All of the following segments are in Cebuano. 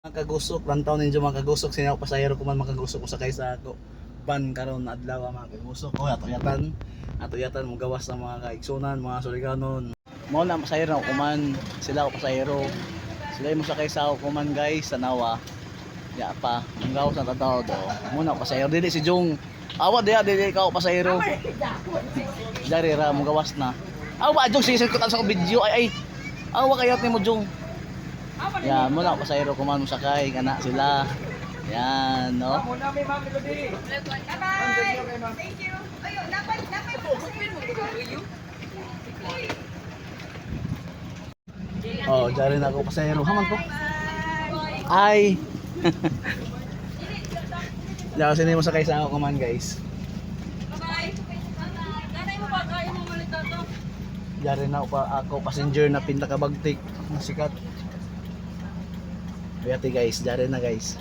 Mga kagusok, lantaw ninyo mga kagusok, sino ako pasahero ko man mga kagusok ko sakay sa ako van karon na adlaw mga kagusok. Oh, ato yatan. Ato yatan mo gawas sa mga kaigsunan, mga Surigaonon. Mao na pasahero na ako man, sila ako pasahero. Sila yung sakay sa ako man guys, sa nawa. Ya pa, ang gawas na tataw do. Mo na ako pasahero dili si Jong. Awa diha dili ka ako pasahero. Dari ra mo gawas na. Awa Jong, sige ko sa video ay ay. Awa kayot nimo Jong. Yan, muna ako pasahero kuman mo sakay, kana sila. Yan, no? Bye-bye! Thank you. Ayun, dapat, dapat po. Oh, dyan rin ako pasahero. Haman ko. Ay! Diyan kasi mo sakay sa ako kuman, guys. Bye-bye. Nanay mo ba? Kaya mo malit na to? Diyan rin ako, pa, ako passenger na pinakabagtik na sikat. Biyate guys, diyan rin na guys.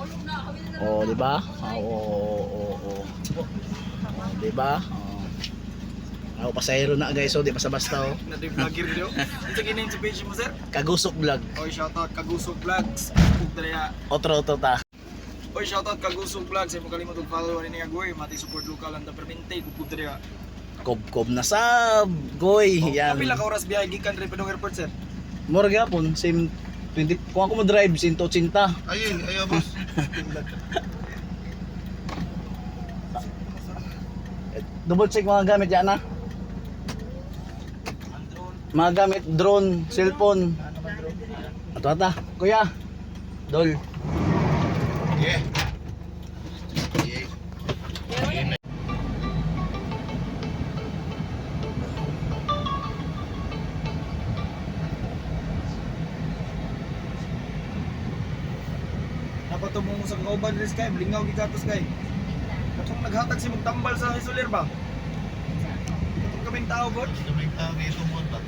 Oh, di ba? Oo, oo, oo. Oh, di ba? Oh. Ako pasahero na guys, oh, di basta-basta oh. Nadoy vlogger dyo. Unsa gini sa page mo sir? Kagusok vlog. Oy, shoutout Kagusok Vlogs. Ug daya. Otro-otro ta. Oy, shoutout Kagusok Vlogs. Ay mo kalimot og follow ani niya goy. Mati support local ang permente ug daya. Kob-kob na sab. Goy, yan. Kapila ka oras biyahe gikan diri padung airport sir? Mura gyapon, same 20, kung ako mo drive 180. Ayun, ayaw boss. Double check mga gamit yan na. Mga gamit drone, cellphone. Ato ata, kuya. Dol. Yeah. Yeah. Napatubong mo sa kauban diri kay blingaw gigatos kay. Katong naghatag si magtambal sa isoler ba? Katong kaming tao god. Kaming tao dito mo ba?